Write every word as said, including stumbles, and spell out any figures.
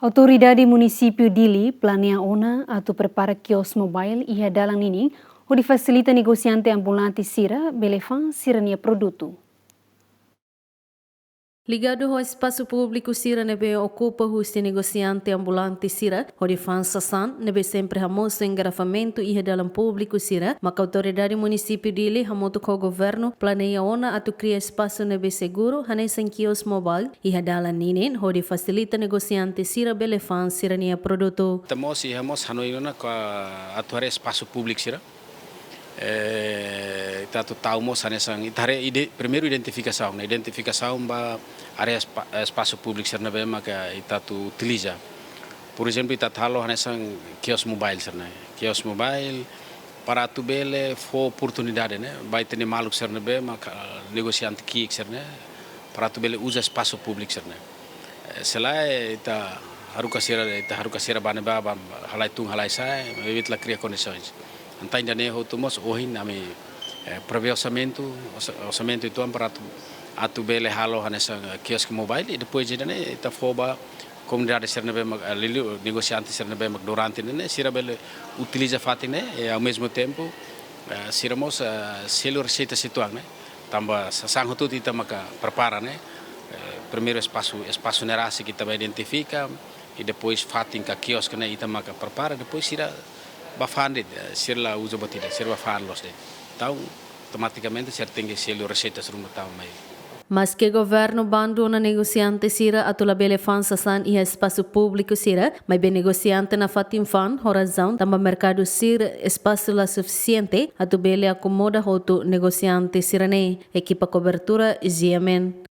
Autoridade Munisípiu Dili planeia ona atu prepara kios mobile iha dalan ninin, hodi fasilita negosiante ambulante sira bele fa'an sira-nia produtu. Ligadu ho espasu públiku sira ne'ebé okupa husi negosiante ambulante sira, hodi fa'an sasán ne'ebé sempre hamosu engarrafamentu iha dalan públiku sira, maka Autoridade Munisípiu Dili hamutuk ho governu planeia ona atu kria espasu ne'ebé seguru, hanesan kios mobile iha dalan ninin, hodi fasilita negosiante sira bele fa'an sira-nia produtu. Ita mós iha mós hanoin ona ka atu haree espasu públiku sira. Eh, ita atu tau mós hanesan, ita haree ide-, primeiru identifikasaun, ne'e identifikasaun ba área espa-, espasu públiku sira ne'ebé maka ita atu utiliza. Por ezemplu, ita atu halo hanesan kios mobile sira-ne'e. Kios mobile para atu bele fó oportunidade, ne'e, ba ita-nia maluk sira ne'ebé maka negosiante ki'ik sira-ne'e, para atu bele uza espasu públiku sira-ne'e. Eh, se lae ita haruka sira, ita haruka sira ba ne'ebá, ba halai tun halai sa'e, maibé ita la kria kondisoens. Entaun ida-ne'e hotu mós ohin ami, eh, prevee orsamentu, orsa-, orsamentu uitoan para atu, atu bele halo hanesan, eh, kiosk mobile, i depois ida-ne'e ita fó ba komunidade sira ne'ebé mak, eh, liuliu negosiante sira ne'ebé mak durante ne'e, sira bele utiliza fatin ne'e, i ao mesmo tempo, eh, sira mós, eh, selu reseita uitoan ne'e. Tanba sasán hotu ita maka prepara ne'e. Eh, primeiru espasu, espasu ne'e rasik ita bá identifika, i depois fatin ka kiosk ne'e ita maka prepara, depois sira bá fa'an de'it, eh, sira la uza buat ida, sira bá fa'an loos de'it. Entaun, automatikamente sira tenke selu reseita ruma tau mai. Maske governu bandu ona negosiante sira atu labele fa'an sasán iha espasu públiku sira, maibé negosiante nafatin fa'an ho razaun tanba merkadu sira espasu la sufisiente atu bele akomoda hotu negosiante sira-ne'e. Ekipa kobertura, G M N.